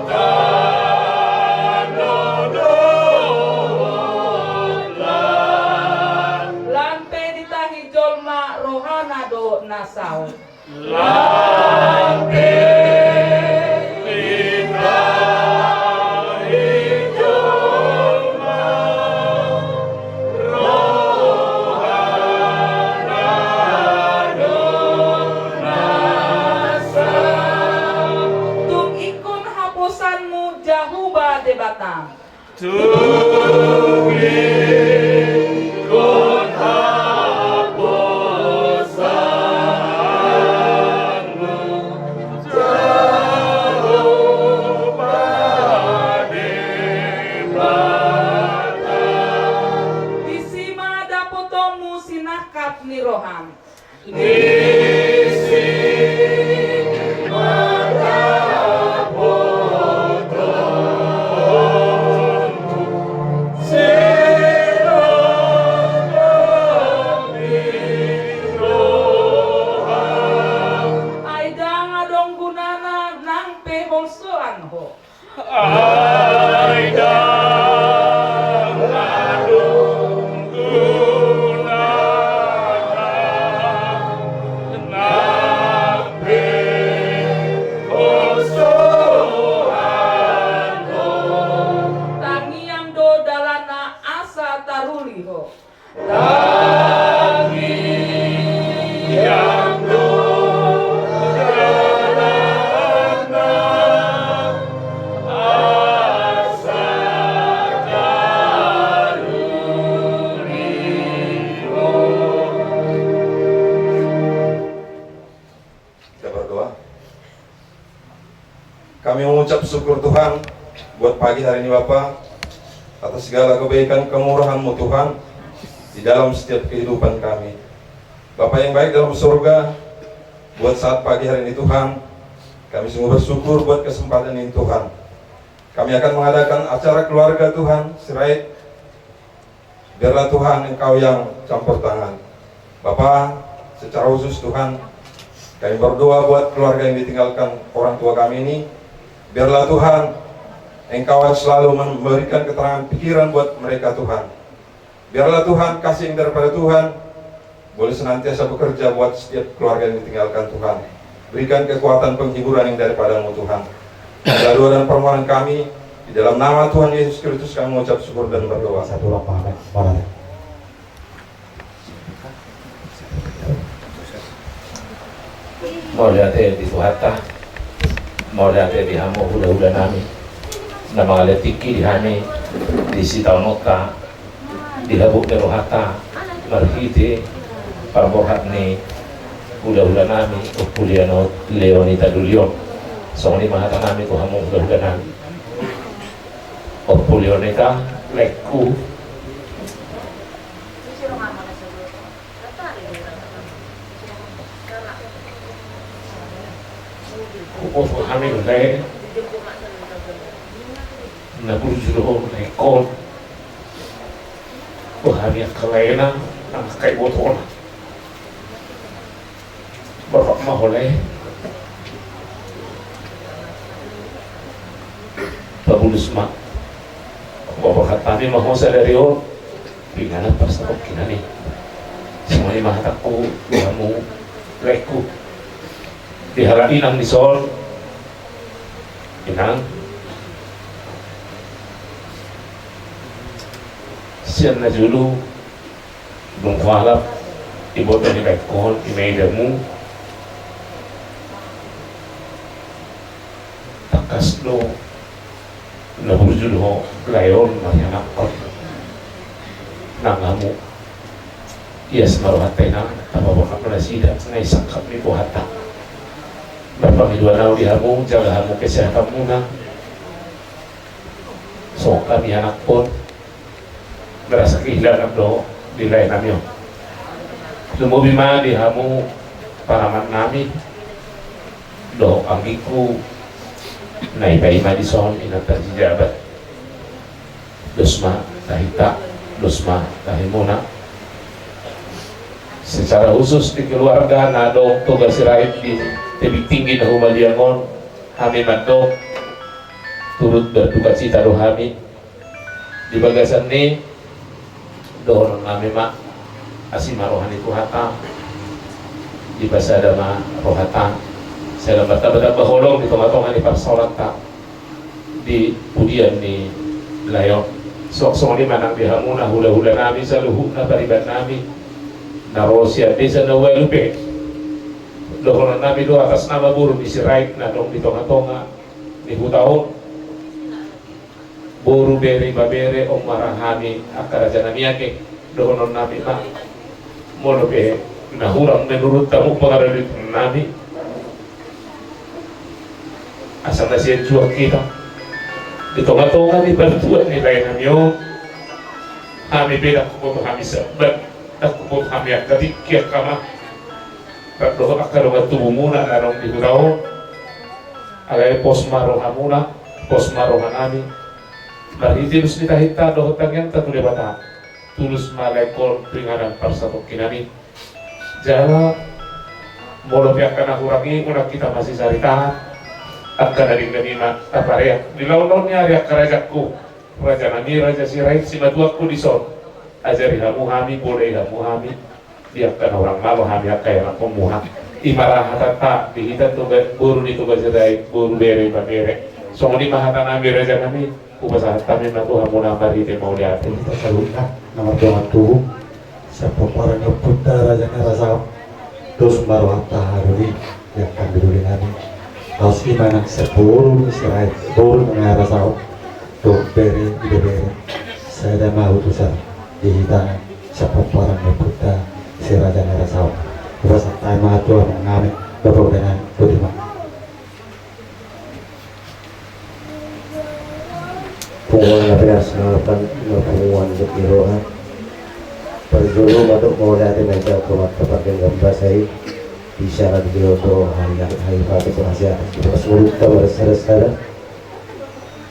tano dohot laut. Lam pe ditahi jolma rohana dohot na saut. Lam pe ditahi jolma rohana dohot na saut. Tung ingkon haposanmu Jahowa Debata. Tung ingkon haposanmu Jahowa Debata. Disi ma dapotonmu sinangkap ni roham. Disi ma dapotonmu sinangkap ni roham. Ai ndang adong gunana nang pe holsoan ho. Ai ndang adong gunana nang pe holsoan ho. Tangiang do dalanna asa taruli ho. Tangiang do dalanna asa taruli ho. Kita berdoa. Kami mengucap syukur Tuhan buat pagi hari ini Bapa. atas segala kebaikan kemurahan-Mu, Tuhan, di dalam setiap kehidupan kami. Bapa yang baik dalam surga, buat saat pagi hari ini, Tuhan, kami sungguh bersyukur buat kesempatan ini, Tuhan. Kami akan mengadakan acara keluarga, Tuhan, Sirait. Biarlah, Tuhan, Engkau yang campur tangan. Bapa, secara khusus, Tuhan, kami berdoa buat keluarga yang ditinggalkan orang tua kami ini. Biarlah, Tuhan, Engkau yang selalu memberikan keterangan pikiran buat mereka, Tuhan. Biarlah, Tuhan, kasih yang daripada Tuhan boleh senantiasa bekerja buat setiap keluarga yang ditinggalkan, Tuhan. Berikan kekuatan penghiburan yang daripada-Mu, Tuhan. Inilah doa dan permohonan kami. Di dalam nama Tuhan Yesus Kristus kami mengucap syukur dan berdoa. Satu orang paham, mana? Mauliate di Tuhanta, mauliate di hamu hulahula nami, na mangalehon tingki di hami, di sitaononta, di habot ni rohanta, marhite parborhat ni hulahula nami, Ompu Leoni-, Leonita Duli on. Songon i ma hata nami tu hamu hulahula nami. Ompu Leonita, laengku. Huboto hami do lae, na burju do ho laengkon. Bo hami angka laena, nang angka ibotona. Borhat ma ho lae. Pabulus ma. Borhat hami ma ho sadari on. Di inganan parsatongkinan i. Songon i ma hatangku di hamu laengku. Di halak inang dison. Inang. Sian na jolo. Dung hualap iboto ni laengkon, i ma idamu. Tangkas do na burju do ho lae on marianakkon. Nang hamu, ias ma rohanta inang, tapaborhat ma nasida na i sangkap ni bohanta. Marpangidoan ahu di hamu, jaga hamu kesehatanmuna. Songon hami anakkon, merasa kehilangan do di lae nami on. Lumobi ma di hamu paramannami dohot anggingku na ipaima dison, inanta Jijabat. Dos ma tahinta, dos ma tahimuna. Secara khusus di keluarga na adong Toga Sirait di Tebing Tinggi na humaliang on, hami mandok turut berdukacita do hami. Di bagasan ni i, dohonon nami ma, asi ma roha ni Tuhanta, dipasada ma rohanta, sai lam martamba-tamba holong di tonga-tonga ni parsaoranta di pudian ni lae on. Songon i ma nang di hamuna hula-hula nami saluhutna, pariban nami na ro sian desa na ualu pe. Dohonon nami do atas nama boru ni Sirait na adong di tonga-tonga ni huta on. Boru, bere, ibebere, on ma ra hami angka raja nami ate. Dohonon nami ma, molo pe na hurang menurut hamu pangaradut nami, asa na sian juak hita di tonga-tonga ni partuat ni lae nami on. Hami pe ndang huboto hami sabat, ndang huboto hami angka tingki, angka ma rap dohot angka dongan tubumuna na adong di huta on. Alai pos ma rohamuna, pos ma roha nami. Marhite dos ni tahinta dohot tangiangta tu Debata, tulus ma laengkon tu inganan parsatongkinan i. Jala molo pe angka na hurang i, unang hita masisaritahan. Angka na denggan i ma tapareak di laon-laon ni ari, angka rajangku, raja nami, raja Sirait, simatuangku dison. Ajari hamu hami, podai hamu hami di angka na hurang, malo hami angka ianakhonmuna. I ma ra hatanta di hita Toga, boru ni Toga Sirait, boru, bere, ibebere. Songon i ma hata nami, raja nami. Hupasahat hami ma tu hamuna marhite mauliate. Hita saluhutna na mardongan tubu, sian pomparan ni ompunta Raja Narasaop, dos ma rohanta haha doli di angka doli nami. Laos i ma nang sian boru ni Sirait, boru ni Narasaop, dohot bere, ibebere, sada ma utusan di hita sian pomparan ni ompunta si Raja Narasaop. Hupasahat hami ma tu amang nami, Bapak Uda nami, boti ma. Punguan na pinasalamatan Marpunguan di roha. Parjolo mandok mauliate ma hita tu Amanta Pardenggan Basa i. Di siala di bioto hari hari hari pake penasihat di bagas ngolunta marsadasada.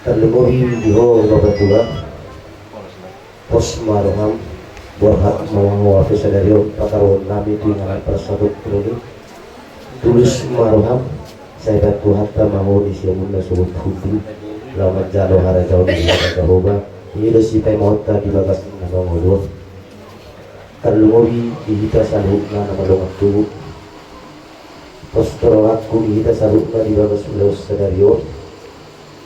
Tarlumobi di ho Bapatua. Pos ma roham. Borhat ma ho ape sadari on pataruhon nami tu inganan parsatongkinan i. Tulus ma roham. Sai bantu hata ma ho di siamun na sogot hutu. Laho manjalo harajaon di hata Jahowa. Ia do sipaimahonta di bagas na mangolu on. Tarlumobi di hita saluhutna na mardongan tubu. Pos do rohangku di hita saluhutna di bagas ulaon sadari on.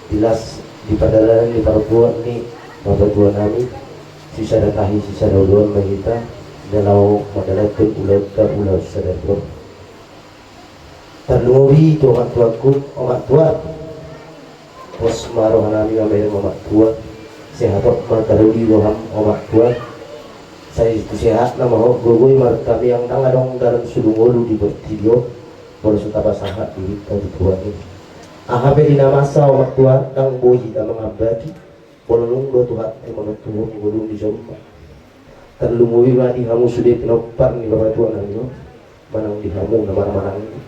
Di las di pardalanan ni partuat ni Bapatua nami. Sisada tahi sisada ulaon ma hita. Na laho mandalanhon ulaonta ulaon sadari on. Tarlumobi tu omak tuaku, omak tua. Pos ma roha nami mambahen omak tua. Sehat ma taruli roham omak tua. Sai tu sehat na ma ho gogoi martamiang ndang adong dalan sulu ngolu di portibi on. Molo so tapasahat di hita tu Tuhan i. Aha pe di na masa omak tua ndang boi hita mangambati. Molo dung do Tuhan i manontuhon ngolu ni jolma. Tarlumobi ma di hamu sude pinompar ni Bapatua nami on. Manang di hamu na marmanang i.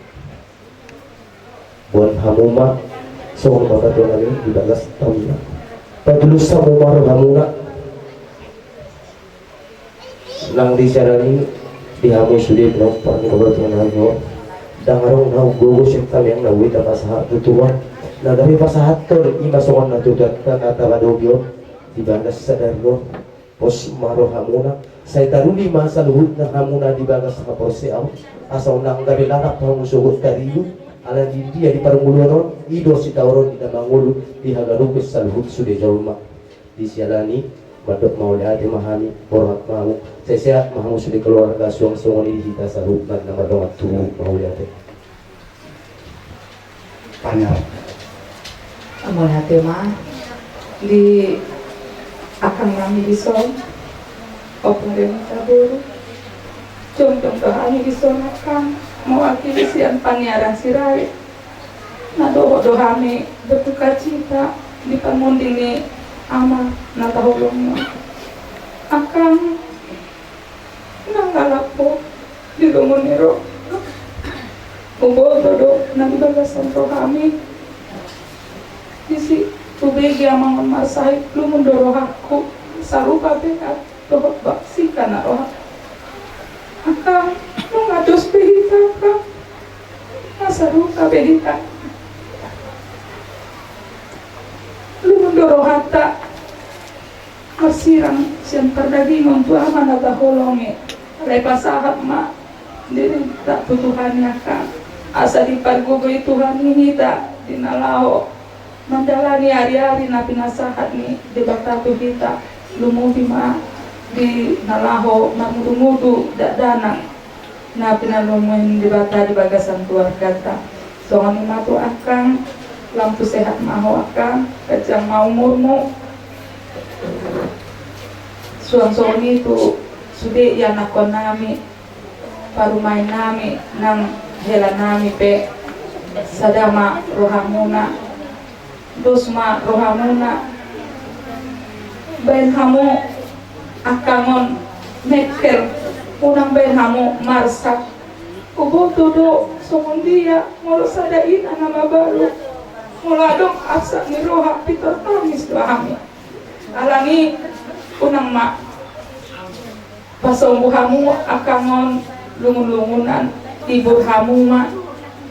Boan hamu ma songon Bapatua nami di bagas taon na. Patulus hamu ma rohamuna. Nang di siala ni di hamu sude pinompar ni Bapatua nami on. Ndang adong na umgogo sian tamiang na boi tapasahat tu Tuhan. Na gabe pasahathon i ma songon na tutu hata na tapadobi on di bagas sadari on. Pos ma rohamuna, sai taruli ma saluhutna hamuna di bagas haporseaon, asa unang gabe lalap hamu sogot tarigu, ala di dia di parngoluon on, i do sitaonon ni na mangolu di haganup saluhut sude jolma. Di siala ni, mandok mauliate ma hami, borhat ma hamu, sai sehat ma hamu sude keluarga suang songon i di hita saluhutna na mardongan tubu, mauliate. Panyarat. Mauliate ma di akang nami dison. Ompung Renata boru. Jongjong do hami dison akang. Mewakili sian Panyarat Sirait. Na dohot do hami berduka cita di parmonding ni ama na taholong. Akang. Nang lalap ho di lomo ni roha. Huboto do na di bagasan rohami. Disi hubege amang on marsahit, lungun do rohangku. Sarupa pe dohot baksika na roha. Akang, nunga dos be hita akang. Nga sarupa be hita. Lungun do rohanta. Marsirang sian pardagingon tu ama na taholong i. Alai pasahat ma dirinta tu Tuhan i akang. Asa dipargogoi Tuhan i hita di na laho mandalani ari-ari na pinasahat ni Debata tu hita. Lumobi ma di na laho marmudu-mudu dakdanak na pinalumui ni Debata di bagasan keluargata. Songon i ma tu akang, lam tu sehat ma ho akang, ganjang ma umurmu. Suang songon i tu sude ianakkon nami, parumaen nami, nang hela nami pe, sada ma rohamuna. Dos ma rohamuna. Baen hamu akang on mengkel, unang baen hamu marsak. Huboto do songon dia molo sada ina na mabalu. Molo adong arsak ni roha, pintor tangis do hami. Alani unang ma. Pasombu hamu akang on lungun-lungunan, hibur hamu ma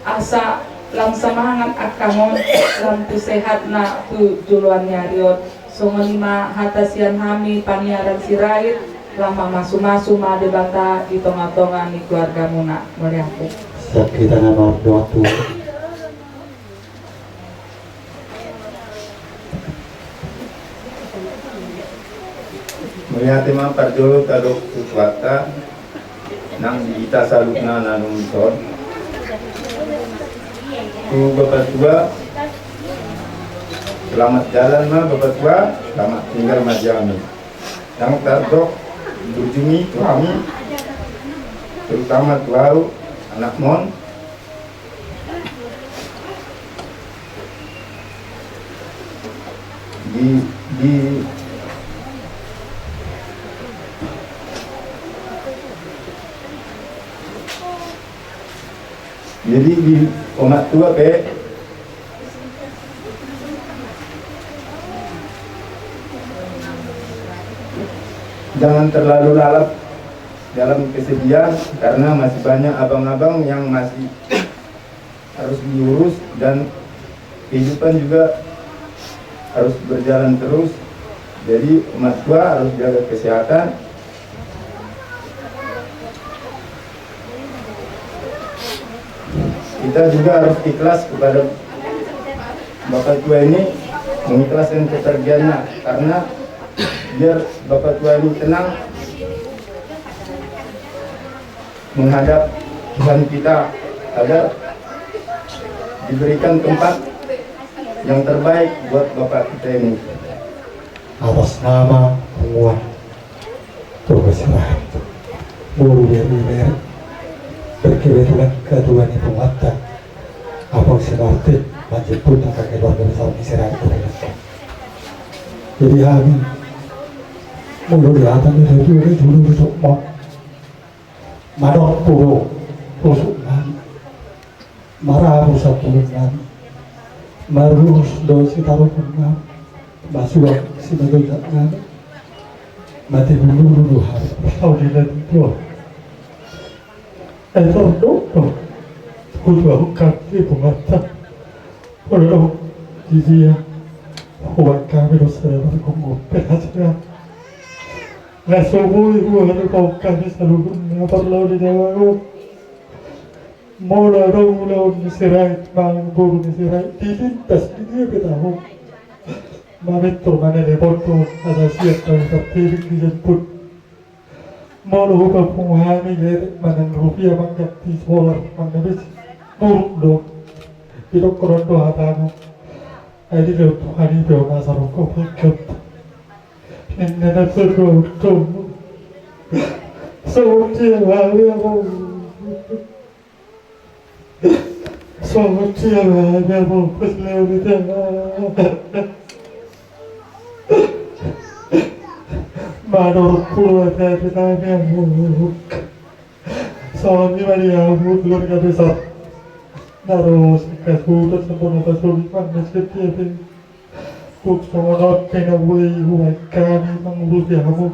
asa lam samangat akang on, lam tu sehat na tu joloan ni ari on. Songon i ma hata sian hami Panyarat Sirait, lam mamasu-masu ma Debata di tonga-tonga ni keluargamuna. Mauliate. Siap hita na mardongan tubu. Mauliate ma parjolo tadok tu Tuhanta nang di hita saluhutna na nunga dison. Tu Bapatua, selamat jalan ma Bapatua, selamat tinggal ma di hami. Nang tadok burju ni tu hami, terutama tu ahu anakmon. Di, di, Jadi di omak tua pe, jangan terlalu lalap dalam kesedihan, karena masih banyak abang-abang yang masih harus diurus dan kehidupan juga harus berjalan terus. Jadi omak tua harus jaga kesehatan. Kita juga harus ikhlas kepada bapak tua ini, mengikhlaskan kepergiannya, karena biar bapak tua ini tenang menghadap Tuhan kita, agar diberikan tempat yang terbaik buat bapak kita ini. Atas nama punguan Toga Sirait, boru, bere, bere, berkebetulan ketua ni punguanta, Abang Simartin, manjemput angka keluarga besar ni Sirait. Jadi hami molo di hata ni ketua ni dulu besok mau manortor do rusuk nami, marabur sapulung nami, marurus do sitarukun nami, masuak simagonjak nami. Mate bululu do hami. Saudina tutua. Etor do do tutua hukam di punguanta. Olo, di dia hubaen hami do sada margomgom penasihat. Na so boi huhalupaon hami saluhutna parlao ni dawaon. Molo adong ulaon ni Sirait manang boru ni Sirait di lintas di dia pe taho, mamintor ma na lepondo asa siap hami partibing dijemput. Molo hupapungu hami letek manang rupia mangganti solar manang na besi, buruk do. Didok do hatana, ai dilehon Tuhan i pe on asa rongkop hingkat. Ninna na so do do. Songon dia hami amang. Songon dia hami amang, pas leon i da. Manortor do hami amang. Songon i ma di hamu keluarga besar na ro sian hasuhuton, songon na pasogit manang sian dia pe. Tung songon on pe na boi hubaen hami mangurusi hamu.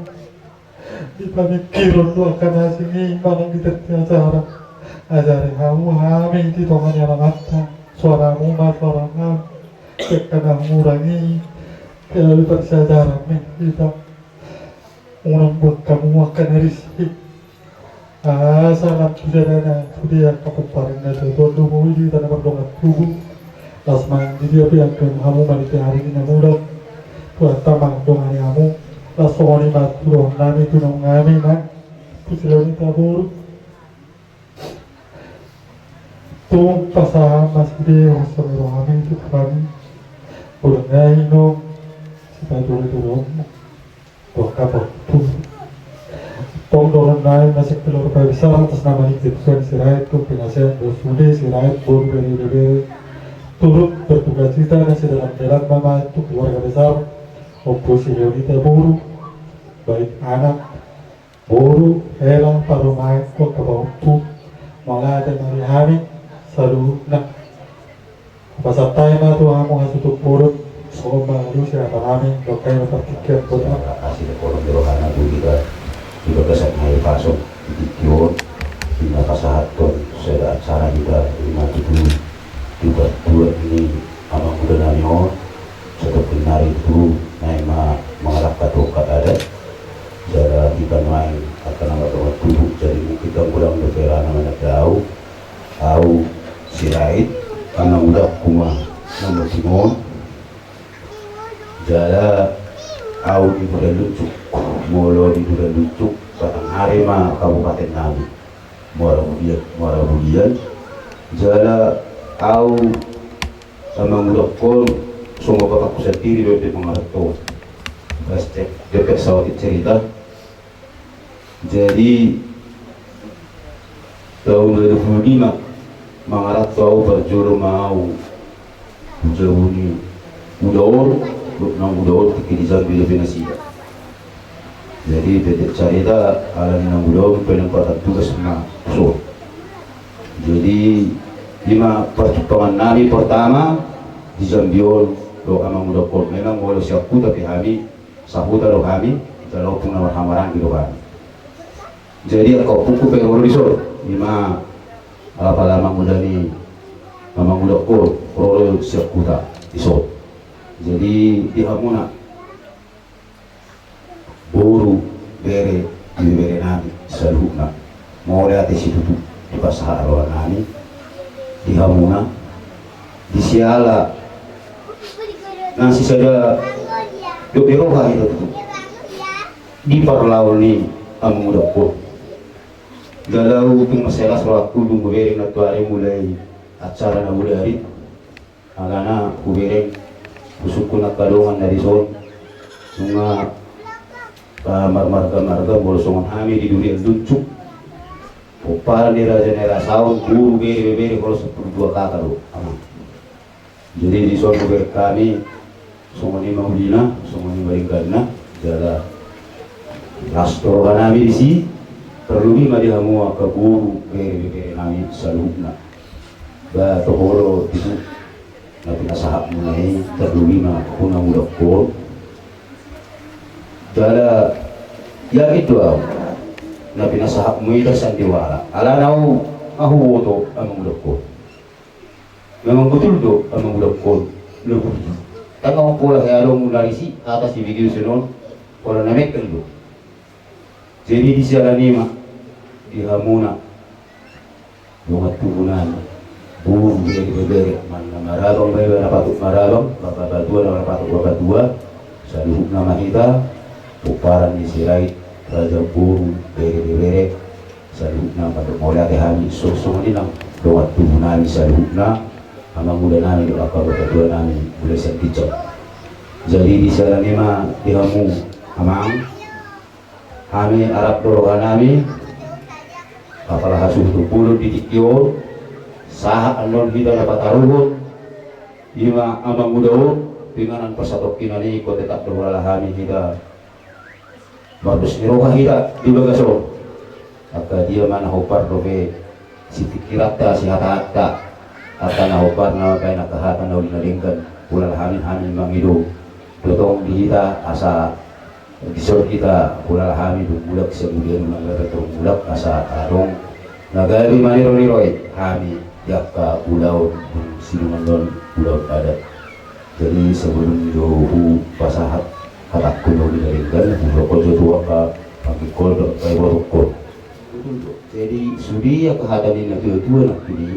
Di pamingkiron do angka na asing i manang di tengah acara. Ajari hamu hami di tonga ni amanta, suaramu ma suara hami. Angka na hurang i, gabe parsiajaran ma i di hita. Unang buat hamu angka na risih. Asa lam tu sadana sude angka pomparan na tuatua do molo di hita na mardongan tubu. Las mangan di dia pe, andon hamu ma di ari ni na muda. Tuanta ma mandongani hamu. Las songon i ma tu dohonon nami tu naung nami na tu silehon ni taboru. Tung pasahat ma sude hosa ni rohami tu hami. Godang nai no sipatudutuduonmu. Tong dohonon nai ma sian keluarga besar atas nama ni ketua Sirait, tung pinasahat do sude Sirait boru, bere, bere, turut berdukacita na sedalam-dalam ma tu keluarga besar Ompu Sileonita boru, baik anak, boru, hela, parumaen, dohot pahompu, mauliate ma di hami saluhutna. Hupasahat hami ma tu hamu hasuhuton, songon mangalusi hata nami, dohot hami partingkian. Terima kasih di kolom di rohana tu hita, di bagasan na hupasok di tingki on, di na pasahathon sada acara hita, di na tutu di partuat ni amanguda nami on, satopi nari tu naeng ma mangalangka tu angka adat. Jala hita nuaeng angka na mardongan tubu, jadi mungkin ndang godang dope ra na mananda au. Au Sirait, amanguda, huma na matimon. Jala au di Duda Luncuk, molo di Duda Luncuk, Batanghari ma kabupaten nami. Muara Bulian, Muara Bulian. Jala au, amanguda, on songon bapakku sandiri do di pangaranto. Pas cek, depek saotik cerita. Jadi taon dua ribu lima mangaranto au, parjolo ma au tu jabu ni uda on, dohot naung uda on tingki di Jambi dope nasida. Jadi pendek carita, ala ni naung uda on pe naung patang tugas ma tu son. Jadi Ima parjumpangan nami pertama di Jambi on dohot amangudangkon. Memang molo sian huta pe hami, sahuta do hami, jala ompung na marhahamaranggi do hami. Jadi angka ompungku pe ro do dison, ima apala manguda ni amangudangkon ro do sian huta dison. Jadi di hamuna boru, bere, ibebere nami saluhutna, mauliate situtu dipasahat roha nami di hamuna, di siala na sisada dohot di roha hita tutu di parlao ni amangudangkon. Jala tung mansai las rohangku dung hubereng nantuari mulai acara na bodari. Alana hubereng, husungkun angka dongan na dison, nunga marmarga-marga, molo songon hami di durian luncuk, pomparan ni raja ni rasaon, boru, bere, ibebere, molo sampulu dua kaka do, amang. Jadi dison hubereng hami, songon i ma ulina, songon i ma dengganna, jala las do roha nami disi, tarlobi ma di hamu angka boru, bere, ibebere nami saluhutna. Ba toho do tutu na pinasahatmuna i, tarlobi ma amangudangkon. Jala yakin do ahu na pinasahatmu i da sandiwara. Alana ahu, ahu huboto amangudangkon. Memang botul do amangudangkon, na burju. Tangkas pola hea do mula disi, atas di video senon, pola na mengkel do. Jadi di siala ni i ma di hamuna dongan tubu nami, boru, bere, ibebere, na marabang ma iba na patut marabang, bapatua na patut bapatua, saluhutna ma hita pomparan ni Sirait, raja boru, bere, ibebere, saluhutna ma, mauliate hami songon i nang dongan tubu nami saluhutna, amanguda nami dohot angka bapatua nami mulai sian ginjang. Jadi di siala ni i ma di hamu, amang, hami arap do roha nami, apala hasuhuton bolon di tingki on, sahat annon hita na pataruhon ima amanguda on, inganan pasatongkinan i, ingkon tetap do hulala hami hita mardos ni roha hita di bagas on. Angka dia ma na hombar dope sipingkiranta, sihatahanta, angka na hombar na mambahen angka hata na uli na denggan, hulala hami, hami mangido do tong di hita asa dison hita hulala hami dung mulak, sian muda nunga gabe tong mulak, asa adong na gabe manironirohon hami di angka ulaon dung sidung annon ulaon adat. Jadi sebelum jo hupasahat hatangku na uli na denggan, hudokhon jo tu angka panggingkon dohot angka ibotongkon. Jadi sude angka hata ni natuatua nangkin i,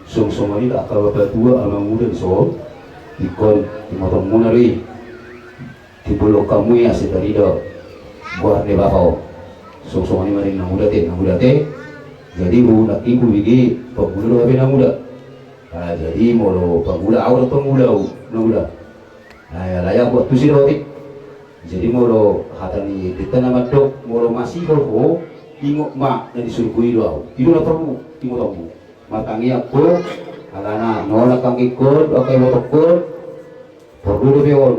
songon i do angka bapatua amanguda dison, ingkon imotongmuna do i. Timbulhon hamu i asa tarida goar ni bapa on. Songon i ma di nanguda ate, nanguda ate. Jadi nangkin hubege pangula do hape nanguda. Jadi molo pangula, ahu do pangula, nanguda. Ai alai ahu antusi do otik. Jadi molo hata ni denta na mandok, molo masihol ho, ingot ma na di surgo i do ahu. I do na porlu ingotongmu. Martangiang ho, alana nona panggingkon dohot angka ibotongkon, porlu dope on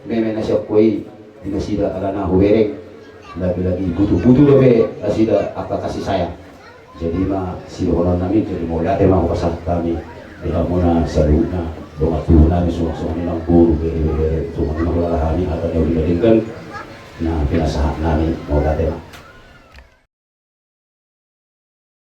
meme na sian ho i di nasida, alana hubereng lagi-lagi butuh-butuh dope nasida angka kasih sayang. Jadi ma sidohonon nami, jadi mauliate ma hupasahat hami di hamuna saluhutna dongan tubu nami, songon i nang boru, bere, ibebere, songon i nang hulala hami hata na uli na denggan na pinasahat nami, mauliate ma.